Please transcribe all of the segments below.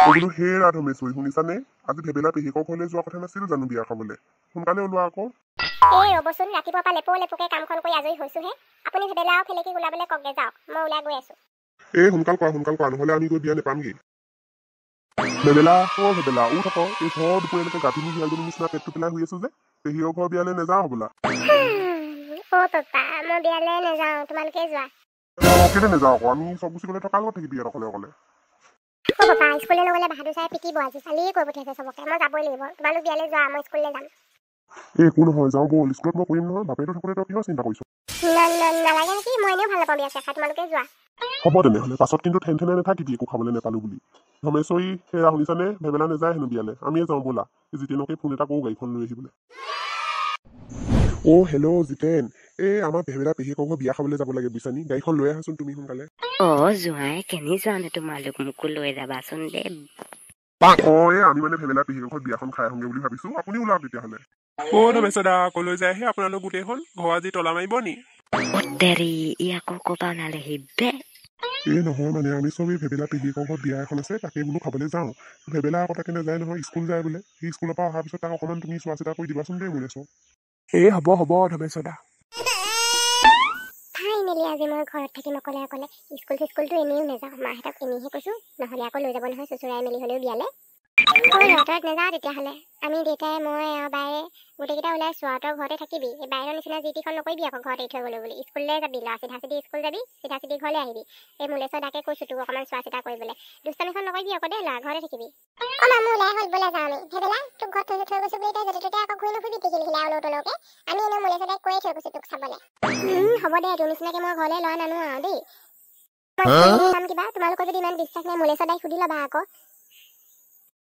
বোলো হেৰা ধমেশ্বৰী, শুনিছানে? আজি ভেবেলা পেহীয়েকৰ ঘৰলৈ যোৱা কথা নাছিল জানো বিয়া খাবলৈ? সোনকালে ওলোৱা আকৌ। এই ৰ'বচোন, ৰাতিপুৱাৰ পৰা লেপৌ লেপৌকে কামখন কৰি আজৰি হৈছোহে। আপুনি ভেবেলা আৰু ফেলেকিক ওলাবলৈ কওকগে, যাওক, মই ওলাই গৈ আছো। এই সোনকাল কৰা, সোনকাল কৰা, নহ'লে আমি গৈ বিয়া নেপামগৈ। ভেবেলা, অ ভেবেলা, উঠ আকৌ। এই ঘৰ দুপৰীয়ালৈকে গাভিনী শিয়ালজনীৰ নিচিনা পেটটো পেলাই শুই আছো যে, পেহীয়েকৰ ঘৰ বিয়ালৈ নাযাওঁ হ'বলা। অ পাপা, মই বিয়ালৈ নাযাওঁ, তোমালোকে যোৱা। অ কেলে নাযাওঁ আকৌ? আমি চব গুচি গ'লে থকা লগত থাকিবি ইয়াত অকলে অকলে। অ পাপা, স্কুললৈ নগ'লে বাহাদুৰ ছাৰে পিটিব, আজি কালিয়ে কৈ পঠিয়াইছে চবকে। মই যাবই লাগিব, তোমালোক বিয়ালৈ যোৱা, মই স্কুললৈ যাম। এই একো নহয়, যাওঁ ব'ল। স্কুলত মই কৰিম নহয়, বাপেৰটো থাকোঁতে তই কিহৰ চিন্তা কৰিছ? নালাগে নেকি, মই এনেও ভাল নাপাওঁ বিয়া চিয়া খাই, তোমালোকে যোৱা। হ'ব তেনেহ'লে, পাছত কিন্তু ঠেন ঠেনে নাথাকিবি একো খাবলৈ নাপালো বুলি। ধমেশ্বৰী, সেয়া শুনিছানে? ভেবেলা নাযায় হেনো বিয়ালৈ, আমিয়ে যাওঁ ব'লা। জিতেনকে ফোন এটা কৰোঁ গাড়ীখন লৈ আহিবলৈ। অ' হেল্ল' জিতেন, এই আমাৰ ভেবেলা পেহীয়েকৰ ঘৰ বিয়া খাবলৈ যাব লাগে বুজিছানি, গাড়ীখন লৈ আহাচোন তুমি সোনকালে। অ জোঁৱাই, কেনি যোৱানো তোমালোক? মোকো লৈ যাবাচোন দেই। অ এই আমি মানে ভেবেলা পেহীয়েকৰ ঘৰত বিয়াখন খাই আহোঁগে বুলি ভাবিছো, আপুনি ওলাওক তেতিয়াহ'লে। অ ধমেশ্বৰ দা, কলৈ যায়হে আপোনালোক গোটেইখন? ঘৰ আজি তলা মাৰিব নি? অ তেৰি, ই আকৌ ক'ৰ পৰা ওলালেহি বে? এই নহয় মানে আমি চবেই ভেবেলা পেহীয়েকৰ ঘৰত বিয়া এখন আছে, তাকে বোলো খাবলৈ যাওঁ। ভেবেলা আকৌ তাকে নাযায় নহয়, স্কুল যায় বোলে। সেই স্কুলৰ পৰা অহাৰ পিছত তাক অকণমান তুমি চোৱা চিতা কৰি দিবাচোন দেই মোলে চব। এই হ'ব হ'ব ধমেশ্বৰ দা। ফাইনেলি আজি মই ঘৰত থাকিম অকলে অকলে। স্কুল চিস্কুলটো এনেও নাযাওঁ, মাহঁতক এনেইহে কৈছোঁ, নহ'লে আকৌ লৈ যাব নহয় চুচুৰাই মেলি হ'লেও বিয়ালৈ। অ ল'ৰাটোক নাযাওঁ তেতিয়াহ'লে, আমি দেউতাই মই আৰু বায়ে গোটেইকেইটা ওলাইছোঁ আৰু, তই ঘৰতে থাকিবি। এই বায়েৰৰ নিচিনা যি টিখন নকৰিবি আকৌ ঘৰত এৰি থৈ গ'লো বুলি। স্কুললৈ যাবি ল'ৰা, চিধা চিধি স্কুল যাবি, চিধা চিধি ঘৰলৈ আহিবি। এই মোলেশ্বৰ দাকে কৈছোঁ তোক অকণমান চোৱা চিতা কৰিবলৈ, দুষ্টামিখন নকৰিবি আকৌ দেই ল'ৰা, ঘৰতে থাকিবি। অ মা, মোৰ ওলাই হ'ল, ব'লা যাওঁ আমি। ভেবেলা, তোক ঘৰত থৈ থৈ গৈছোঁ বুলি তই য'তে ত'তে আকৌ ঘূৰি নুফুৰিবি টিঘিলঘিলাই অলৌ তলৌকে। আমি এনেও মোলেশ্বৰ দাক কৈয়ে থৈ গৈছোঁ তোক চাবলৈ। হ'ব দে, তোৰ নিচিনাকে মই ঘৰলৈ ল'ৰা নানো আৰু দেই। মই স্কুললৈ যাম কিবা, তোমালোকৰ যদি ইমান বিশ্বাস নাই মোলেশ্বৰ দাক সুধি ল'বা আকৌ।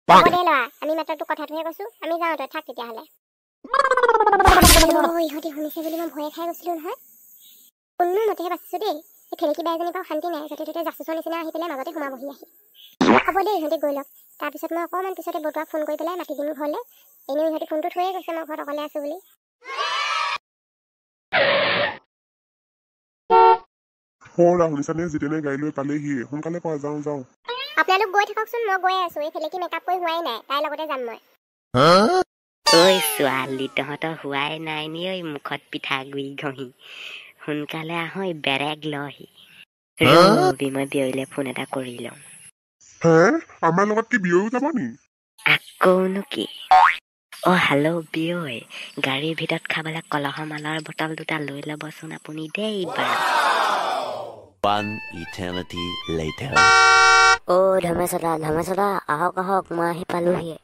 হ'ব দে ল'ৰা, আমি মাত্ৰ তোক কথাটোহে কৈছোঁ, আমি যাওঁ, তই থাক তেতিয়াহ'লে। ইহঁতি শুনিছে বুলি মই ভয়ে খাই গৈছিলোঁ নহয়, কোনো মতেহে বাচিছোঁ দেই। এই ফেলেকি বাই এজনীৰ পৰাও শান্তি নাই, য'তে ত'তে জাচুচৰ নিচিনা আহি পেলাই মাজতে সোমাবহি আহি। হ'ব দেই, ইহঁতি গৈ লওক, তাৰপিছত মই অকণমান পিছতে বটুৱাক ফোন কৰি পেলাই মাতি দিম ঘৰলৈ। এনেও ইহঁতি ফোনটো থৈয়ে গৈছে মই ঘৰত অকলে আছোঁ বুলি। অ শুনিছানে? জিতেনে গাড়ী লৈ পালেহি, সোনকালে কৰা, যাওঁ যাওঁ। আপোনালোক গৈ থাককচোন, মই গৈ আছোঁ। এই ফেলেকি মেকআপ কৰি হোৱাই নাই, তাইৰ লগতে যাম মই। ঐ ছোৱালী, তহঁতৰ হোৱাই নাই নি ঐ মুখত পিঠাগুড়ি ঘঁহি? সোনকালে আহ, বেৰেক লহি। ৰবি, মই বিয়ৈলে ফোন এটা কৰি লওঁ। হে, আমাৰ লগত কি বিয়ৈও যাব নি? আকৌনো কি? অ হেল্ল' বিয়ৈ, গাড়ীৰ ভিতৰত খাবলৈ কলহ মালৰ বটল দুটা লৈ ল'বচোন আপুনি দেই বাৰু। One eternity later. অ ধমেশ্বৰ ধমেশ্বৰ, আহক আহক, মই আহি পালোহিয়ে।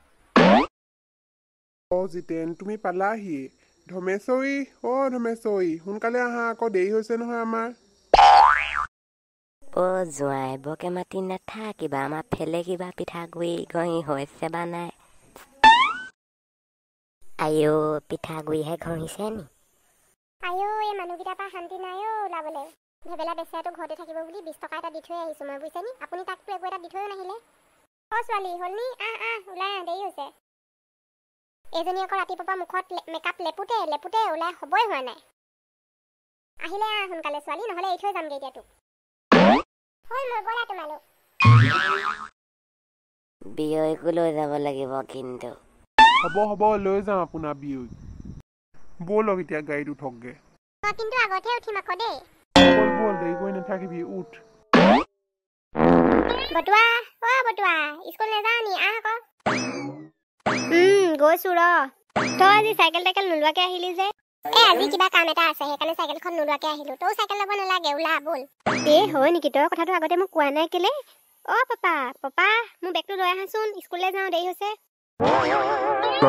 অ জিতেন, তুমি পালাহি। ধমেশ্বৰী, অ ধমেশ্বৰী, সোনকালে আহা আকৌ, দেৰি হৈছে নহয় আমাৰ। অ জোঁৱাই, বৰকে মাতি নাথাকিবা, আমাৰ ফেলেকিবা পিঠাগুড়ি ঘঁহি হৈছে বা নাই। আইঅ, পিঠাগুড়িহে ঘঁহিছে নি? আইঅ, এই মানুহকেইটাৰ পৰা শান্তি নাই অ ওলাবলৈ। ভেবেলা বেচেৰাটো ঘৰতে থাকিব বুলি 20 টকা এটা দি থৈ আহিছোঁ মই, বুজিছেনি? আপুনি তাকতো একো এটা দি থৈও নাহিলে। অ ছোৱালী, হ'ল নি? আহ আহ, ওলাই আহ, দেৰি হৈছে। এইজনী আকৌ ৰাতিপুৱাৰ পৰা মুখত মেকআপ লেপোতে লেপোতে ওলাই হ'বই হোৱা নাই। আহিলে আহ সোনকালে ছোৱালী, নহ'লে এৰি থৈ যামগৈ এতিয়া তোক। হ'ল মোৰ, ব'লা তোমালোক। বিয়ৈকো লৈ যাব লাগিব কিন্তু। হ'ব হ'ব, লৈ যাম আপোনাৰ বিয়ৈক। ব'লক এতিয়া গাড়ীত উঠকগে। মই কিন্তু আগতহে উঠিম আকৌ দেই। ব'ল ব'ল, দেৰি কৰি নাথাকিবি, উঠ। বটুৱা, অ বটুৱা, স্কুল নাযাওঁ নি? আহ আকৌ। গৈছো ৰ। তই আজি চাইকেল টাইকেল নোলোৱাকে আহিলি যে? এই আজি কিবা কাম এটা আছে, সেইকাৰণে চাইকেলখন নোলোৱাকে আহিলো। তই চাইকেল ল'ব নালাগে, ওলা ব'ল। এ হয় নেকি? তই কথাটো আগতে মোক কোৱা নাই কেলে? অ পাপা, পাপা, মোৰ বেগটো লৈ আহাচোন, স্কুললৈ যাওঁ, দেৰি হৈছে।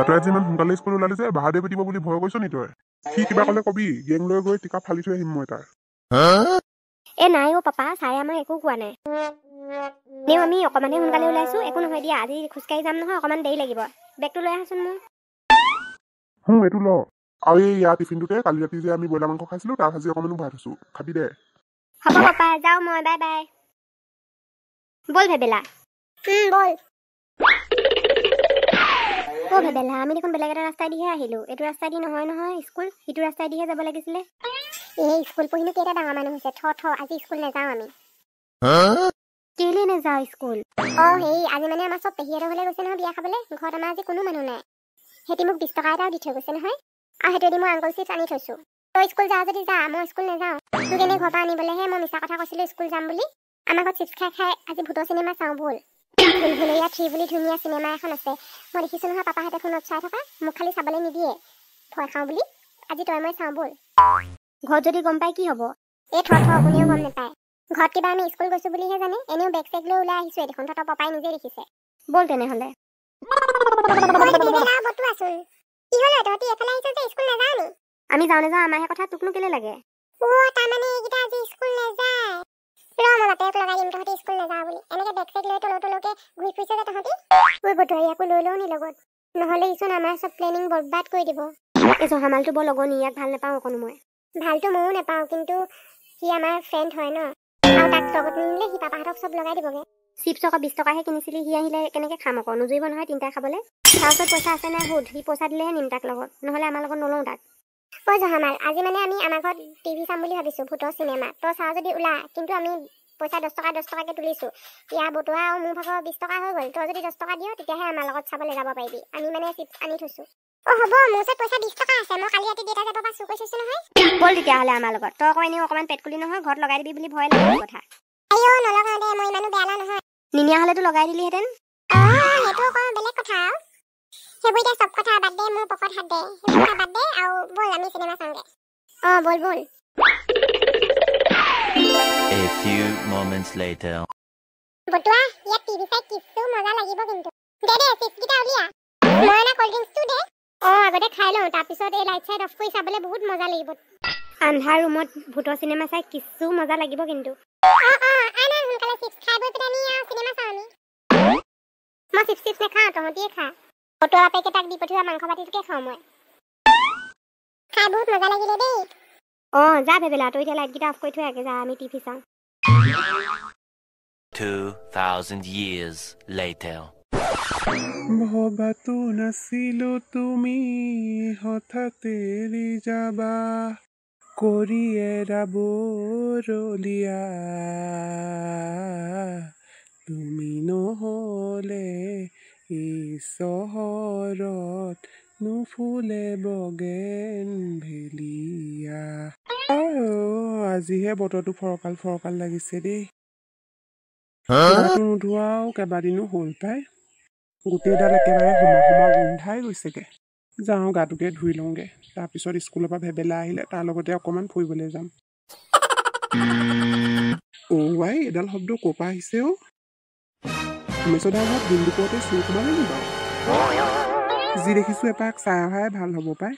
তই আজি ইমান সোনকালে স্কুল ওলালি যে, বাহাদুৰে পিটিব বুলি ভয় কৰিছ নি তই? সি কিবা ক'লে কবি, গেং লৈ গৈ টিকা ফালি থৈ আহিম মই তাৰ। এ নাই অ পাপা, ছাৰে আমাক একো কোৱা নাই। এনেও আমি অকণমানহে সোনকালে ওলাইছোঁ, একো নহয় দিয়া, আজি খোজকাঢ়ি যাম নহয়, অকণমান দেৰি লাগিব। বেগটো লৈ আহাচোন মোৰ। এইটো ল। আৰু এই ইয়াৰ টিফিনটোতে কালি ৰাতি যে আমি ব্ৰইলাৰ মাংস খাইছিলোঁ, তাৰ ভাজি অকণমানো ভৰাই থৈছোঁ, খাবি দে। হ'ব পাপা, যাওঁ মই, বাই বাই। ব'ল ভেবেলা। ব'ল। অ ভেবেলা, আমি দেখোন বেলেগ এটা ৰাস্তাইদিহে আহিলোঁ। এইটো ৰাস্তাইদি নহয় নহয় স্কুল, সিটো ৰাস্তাইদিহে যাব লাগিছিলে। এই স্কুল পঢ়িনো কেইটা ডাঙৰ মানুহ হৈছে, থ থ, আজি স্কুল নাযাওঁ আমি। কেলে নাযাওঁ স্কুল? অ' হেৰি, আজি মানে আমাৰ চব পেহীহঁতৰ ঘৰলৈ গৈছে নহয় বিয়া খাবলৈ। ঘৰত আমাৰ আজি কোনো মানুহ নাই। সিহঁতি মোক 20 টকা এটাও দি থৈ গৈছে নহয়, আৰু সেইটোৱেদি মই আংকল চিপছ আনি থৈছোঁ। তই স্কুল যাৱ যদি যা, মই স্কুল নাযাওঁ। তোক এনেই ঘৰৰ পৰা আনিবলৈহে মই মিছা কথা কৈছিলোঁ স্কুল যাম বুলি। আমাৰ ঘৰত চিপছ খাই খাই আজি ভূতৰ চিনেমা চাওঁ ব'ল। ভুলভুলৰীয়া 3 বুলি ধুনীয়া চিনেমা এখন আছে, মই দেখিছোঁ নহয় পাপাহঁতে ফোনত চাই থকা। মোক খালি চাবলৈ নিদিয়ে, ভয় খাওঁ বুলি। আজি তই মই চাওঁ ব'ল। ঘৰত যদি গম পাই কি হ'ব? এই থ থ, কোনেও গম নাপায়। ঘৰত কিবা আমি স্কুল গৈছোঁ বুলিহে জানে। এনেও বেগ চেগ লৈ ওলাই আহিছোঁৱে দেখোন, তহঁতৰ পাপাই নিজে দেখিছে। ব'ল তেনেহ'লে। কি হ'ল তহঁতি এইফালে আহিছ যে, স্কুল নাযাওঁ নি? আমি যাওঁ নাযাওঁ আমাৰহে কথা, তোকনো কেলে লাগে? অ' তাৰমানে এইকেইটা আজি স্কুল নাযায়। ৰ, মই বাপেৰক লগাই দিম তহঁতি স্কুল নাযাওঁ বুলি। এনেকে বেগ চেগ লৈ তলৌ তলৌকে ঘূৰি ফুৰিছ যে তহঁতি। ঐ বতুৱা, ইয়াকো লৈ লওঁ নি লগত? নহ'লে ইচোন আমাৰ চব প্লেনিং বৰবাদ কৰি দিব। এই জহামালটো বৰ লগনি, ইয়াক ভাল নাপাওঁ অকণো মই। ভালটো ময়ো নাপাওঁ, কিন্তু সি আমাৰ ফ্ৰেণ্ড হয় ন, আৰু তাক লগত নিনিলে সি পাপাহঁতক চব লগাই দিবগৈ। চিপছ আকৌ 20 টকাহে কিনিছিলি, সি আহিলে কেনেকৈ খাম আকৌ? নুজুৰিব নহয় তিনিটাই খাবলৈ। তাৰ ওচৰত পইচা আছে নাই সোধ, সি পইচা দিলেহে নিম তাক লগত, নহ'লে আমাৰ লগত নলওঁ তাক। ঐ জহামাল, আজি মানে আমি আমাৰ ঘৰত টিভি চাম বুলি ভাবিছোঁ, ভূতৰ চিনেমা। তই চাওঁ যদি ওলা, কিন্তু আমি পইচা 10 টকা 10 টকাকৈ তুলিছোঁ। ইয়াৰ বতুৱা আৰু মোৰ ভাগৰ 20 টকা হৈ গ'ল। তই যদি 10 টকা দিয় তেতিয়াহে আমাৰ লগত চাবলৈ যাব পাৰিবি। আমি মানে চিপছ আনি থৈছোঁ। অ' হ'ব, মোৰ ওচৰত পইচা 20 টকা আছে, মই কালি ৰাতি দেউতা যাব পৰা চুৰ কৰি থৈছোঁ নহয়। ব'ল তেতিয়াহ'লে আমাৰ লগত। তই আকৌ এনেও অকণমান পেট কুলি নহয়, ঘৰত লগাই দিবি বুলি ভয় লাগে কথা। আইঅ' নলগাওঁ দে, মই ইমানো বেয়া নহয়। নিনিয়া হ'লেতো লগাই দিলিহেঁতেন। অ' সেইটো আকৌ বেলেগ কথা আৰু। সেইবোৰ এতিয়া চব কথা বাদ দে, মোৰ পকত হাত দে, সেইবোৰ কথা বাদ দে আৰু ব'ল আমি চিনেমা চাওঁগে। অ' ব'ল ব'ল। A few moments later. বতুৱা, ইয়াত টিভি চাই কিছু মজা লাগিব কিন্তু। দে দে চিপছকেইটা উলিয়া, মই অনা কল্ড ড্ৰিংকছটো দে। অ' আগতে খাই লওঁ, তাৰপিছত এই লাইট চাইট অফ কৰি চাবলৈ বহুত মজা লাগিব। আন্ধাৰ ৰুমত ভূতৰ চিনেমা চাই কিছু মজা লাগিব কিন্তু। অ' অ' আন আন সোনকালে চিপছ খাই বৈ পেলাই আৰু চিনেমা চাওঁ আমি। মই চিপছ চিপছ নাখাওঁ, তহঁতিয়ে খা। বতুৱা বাপেকে তাক দি পঠিওৱা মাংস বাতিটোকে খাওঁ মই। খাই বহুত মজা লাগিলে দেই। অ' যা ভেবেলা, তই এতিয়া লাইটকেইটা অফ কৰি থৈ আগে যা, আমি টিভি চাওঁ। 2000 years later. ভবাতো নাছিলো তুমি হঠাৎ এৰি যাবা, কৰি এৰা বৰলীয়া। তুমি নহ'লে এই চহৰত নুফুলে বগেন ভেলিয়া। আজিহে বতৰটো ফৰকাল ফৰকাল লাগিছে দেই। গাটো নোধোৱাও কেইবাদিনো হ'ল পাই, গোটেইডাল একেবাৰে সোমা সোমা গোন্ধাই গৈছেগে। যাওঁ গাটোকে ধুই লওঁগে, তাৰপিছত স্কুলৰ পৰা ভেবেলা আহিলে তাৰ লগতে অকণমান ফুৰিবলৈ যাম। অ' আই, এডাল শব্দ ক'ৰ পৰা আহিছে অ'? উমেশদাৰ ঘৰত দিন দুপৰতে চুৰ সোমালে নি বাৰু? যি দেখিছোঁ এপাক চাই অহাই ভাল হ'ব পাই।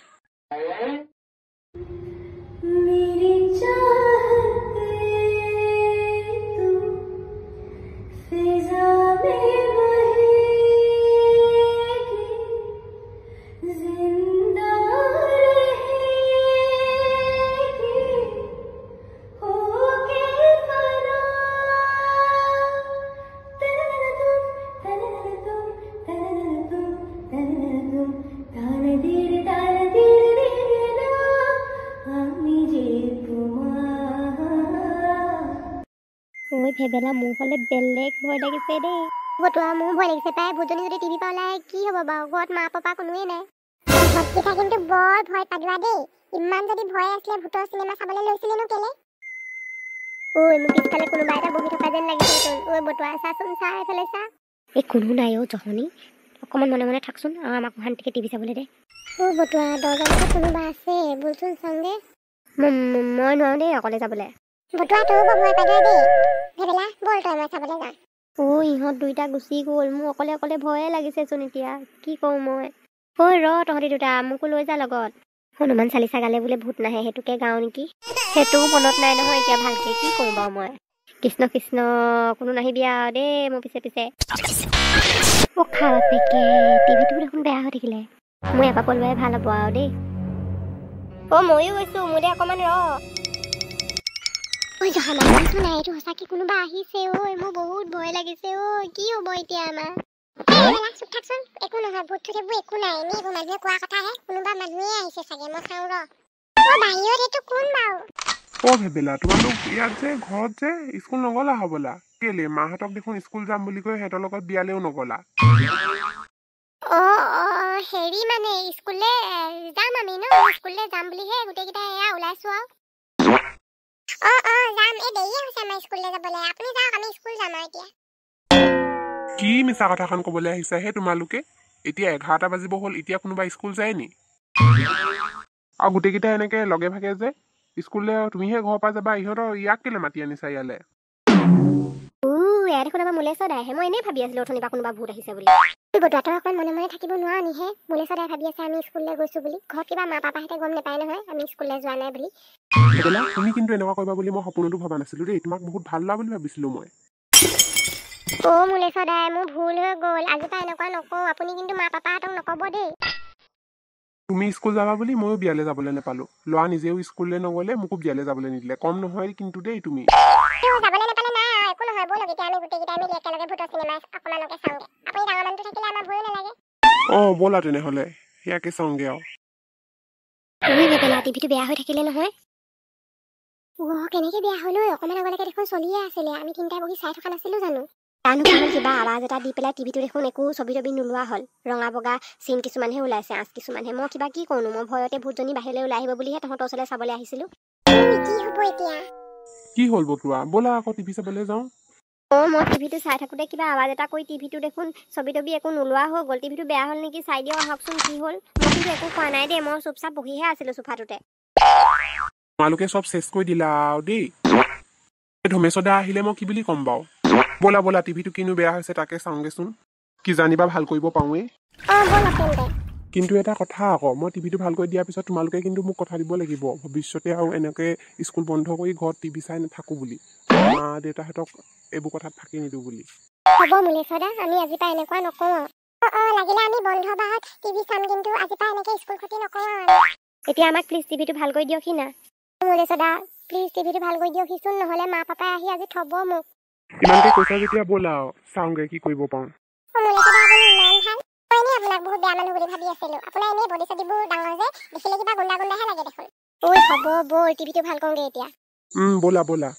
ঐ ভেবেলা, মোৰ হ'লে বেলেগ ভয় লাগিছে দেই। বতুৱা, মোৰ ভয় লাগিছে পাই। ভূতজনী যদি টিভি পৰা ওলাই কি হ'ব বাৰু? ঘৰত মা পাপা কোনোৱেই নাই। ভূতকেইটা কিন্তু বৰ ভয় পাদুৱা দেই। ইমান যদি ভয় আছিলে ভূতৰ চিনেমা চাবলৈ লৈছিলেনো কেলে? ঐ, মোৰ পিছফালে কোনোবা এটা বহি থকা যেন লাগিছেচোন। ঐ বতুৱা, চাচোন, চা এইফালে চা। এই কোনো নাই অ' জহনী, অকণমান মনে মনে থাকচোন আৰু আমাক শান্তিকে টিভি চাবলৈ দে। অ' বতুৱা, দৰ্জাৰ মুখত কোনোবা আছে, ব'লচোন চাওঁগে। মই নোৱাৰোঁ দেই অকলে যাবলৈ। বতুৱা, তয়ো বৰ ভয় পাদুৱা দেই। ভেবেলা, ব'ল তই মই চাবলৈ যাওঁ। অ' ইহঁত দুইটা গুচি গ'ল, মোৰ অকলে অকলে ভয়ে লাগিছেচোন এতিয়া, কি কৰোঁ মই? ঐ ৰ তহঁতি দুটা, মোকো লৈ যা লগত। হনুমান চালিচা গালে বোলে ভূত নাহে, সেইটোকে গাওঁ নেকি? সেইটোও মনত নাই নহয় এতিয়া ভালকে, কি কৰোঁ বাৰু মই? কৃষ্ণ কৃষ্ণ, কোনো নাহিবি আৰু দেই মোৰ পিছে পিছে। অ' খা বাপেকে, টিভিটো দেখোন বেয়া হৈ থাকিলে। মই এপাক পলোৱাই ভাল হ'ব আৰু দেই। অ' ময়ো গৈছোঁ, মোলৈ অকণমান ৰ। ঐ জহা মানুহ নাই, এইটো সঁচাকে কোনোবা আহিছে ঐ, মোৰ বহুত ভয় লাগিছে ঐ, কি হ'ব এতিয়া আমাৰ? চুপ থাকচোন, একো নহয়, ভূত চুত এইবোৰ একো নাই, এনেই এইবোৰ মানুহে কোৱা কথাহে, কোনোবা মানুহে আহিছে চাগে, মই চাওঁ ৰ। অ বাহিৰত এইটো কোন বাৰু? অ ভেবেলা, তোমালোক ইয়াত যে ঘৰত যে স্কুল নগ'লা হ'বলা, কেলে মাহঁতক দেখোন স্কুল যাম বুলি কৈ সিহঁতৰ লগত বিয়ালেও নগ'লা? অঁ অঁ, হেৰি মানে স্কুললৈ যাম আমি ন, স্কুললৈ যাম বুলিহে গোটেইকেইটা এয়া ওলাইছোঁ আৰু। অঁ অঁ যাম, এই দেৰিয়ে হৈছে আমাৰ স্কুললৈ যাবলৈ। আপুনি যাওক, আমি স্কুল যাম আৰু এতিয়া। কি মিছা কথাখন ক'বলৈ আহিছা হে তোমালোকে? এতিয়া 11টা বাজিব হ'ল, এতিয়া কোনোবা স্কুল যায় নি? আৰু গোটেইকেইটা এনেকে লগে ভাগে যে স্কুললৈ, তুমিহে ঘৰৰ পৰা যাবা, ইহঁতৰ ইয়াক কেলে মাতি আনিছা ইয়ালে? এয়া দেখোন আমাৰ মূলেশ্বৰ দাইহে। মই এনেই ভাবি আছিলোঁ অথনিৰ পৰা কোনোবা ভূত আহিছে বুলি। বতুৱা, তই অকণমান মনে মনে থাকিব নোৱাৰ নিহে? মূলেশ্বৰ দাই ভাবি আছে আমি স্কুললৈ গৈছোঁ বুলি। ঘৰত কিবা মা পাপাহঁতে গম নাপায় নহয় আমি স্কুললৈ যোৱা নাই বুলি। ভেবেলা, তুমি কিন্তু এনেকুৱা কৰিবা বুলি মই সপোনতো ভবা নাছিলোঁ দেই। তোমাক বহুত ভাল ল'ৰা বুলি ভাবিছিলোঁ মই। অ' মূলেশ্বৰ দাই, মোৰ ভুল হৈ গ'ল, আজিৰ পৰা এনেকুৱা নকওঁ। আপুনি কিন্তু মা পাপাহঁতক নক'ব দেই। তুমি স্কুল যাবা বুলি ময়ো বিয়ালৈ যাবলৈ নাপালোঁ। ল'ৰা নিজেও স্কুললৈ নগ'লে, মোকো বিয়ালৈ যাবলৈ নিদিলে। কম নহয় কিন্তু দেই তুমি। যাবলৈ নাপালে নাই আৰু, একো নহয়, ব'লক এতিয়া আমি গোটেইকেইটাই মিলি একেলগে ভূতৰ চিনেমা অকণমানকে চাওঁগে। আপুনি ডাঙৰ মানুহটো থাকিলে আমাৰ ভয়ো নালাগে। অঁ ব'লা তেনেহ'লে, সেয়াকে চাওঁগে আৰু। ঐ ভেবেলা, টিভিটো বেয়া হৈ থাকিলে নহয়। অ' কেনেকৈ বেয়া হ'ল ঐ? অকণমান আগলৈকে দেখোন চলিয়ে আছিলে, আমি তিনিটাই বহি চাই থকা নাছিলোঁ জানো? জানো কি হ'ল, কিবা আৱাজ এটা দি পেলাই টিভিটো দেখোন একো ছবি তবি নোলোৱা হ'ল। ৰঙা বগা চিন কিছুমানহে ওলাইছে, আঁচ কিছুমানহে। মই কিবা কি কৰোঁনো, মই ভয়তে ভূতজনী বাহিৰলৈ ওলাই আহিব বুলিহে তহঁতৰ ওচৰলৈ চাবলৈ আহিছিলোঁ। কি হ'ব এতিয়া? কি হ'ল বতুৱা? ব'লা আকৌ টিভি চাবলৈ যাওঁ। অঁ মই টিভিটো চাই থাকোঁতে কিবা আৱাজ এটা কৰি টিভিটো দেখোন ছবি তবি একো নোলোৱা হৈ গ'ল। টিভিটো বেয়া হ'ল নেকি চাই দিয়ক আহকচোন কি হ'ল। মই কিন্তু একো কোৱা নাই দেই, মই চুপচাপ বহিহে আছিলোঁ চোফাটোতে। তোমালোকে চব চেচ কৰি দিলা আৰু দেই। ধমেশ্বৰ দা আহিলে মই কি বুলি ক'ম বাৰু? ব'লা ব'লা, টিভিটো কিনো বেয়া হৈছে তাকে চাওঁগেচোন, কিজানিবা ভাল কৰিব পাৰোঁৱেই। কিন্তু এটা কথা আকৌ, মই টিভিটো ভাল কৰি দিয়াৰ পিছত তোমালোকে কিন্তু মোক কথা দিব লাগিব, ভৱিষ্যতে আৰু এনেকৈ স্কুল বন্ধ কৰি ঘৰত টিভি চাই নাথাকোঁ বুলি, মা দেউতাহঁতক এইবোৰ কথাত ফাঁকি নিদিওঁ বুলি। হ'ব মূলেশ্বৰ দা, আমি আজিৰ পৰা এনেকুৱা নকওঁ আৰু। অঁ লাগিলে আমি বন্ধ বাৰত টিভি চাম, কিন্তু আজিৰ পৰা এনেকৈ স্কুল ক্ষতি নকৰোঁ আৰু। এতিয়া আমাক প্লিজ টিভিটো ভাল কৰি দিয়কহি না। মূলেশ্বৰ দা প্লিজ টিভিটো ভাল কৰি দিয়কহিচোন, নহ'লে মা পাপাই আহি আজি থ'ব মোক। ইমানকৈ কৈছা যেতিয়া ব'লা আৰু চাওঁগৈ কি কৰিব পাৰোঁ। মূলেশ্বৰ দা আপুনি ইমান ভাল, মই এনেই আপোনাক বহুত বেয়া মানুহ বুলি ভাবি আছিলোঁ। আপোনাৰ এনেই বডি চডিবোৰ ডাঙৰ যে, দেখিলে কিবা গুণ্ডা গুণ্ডাহে লাগে দেখোন। ঐ হ'ব ব'ল, টিভিটো ভাল কৰোঁগৈ এতিয়া। ব'লা ব'লা।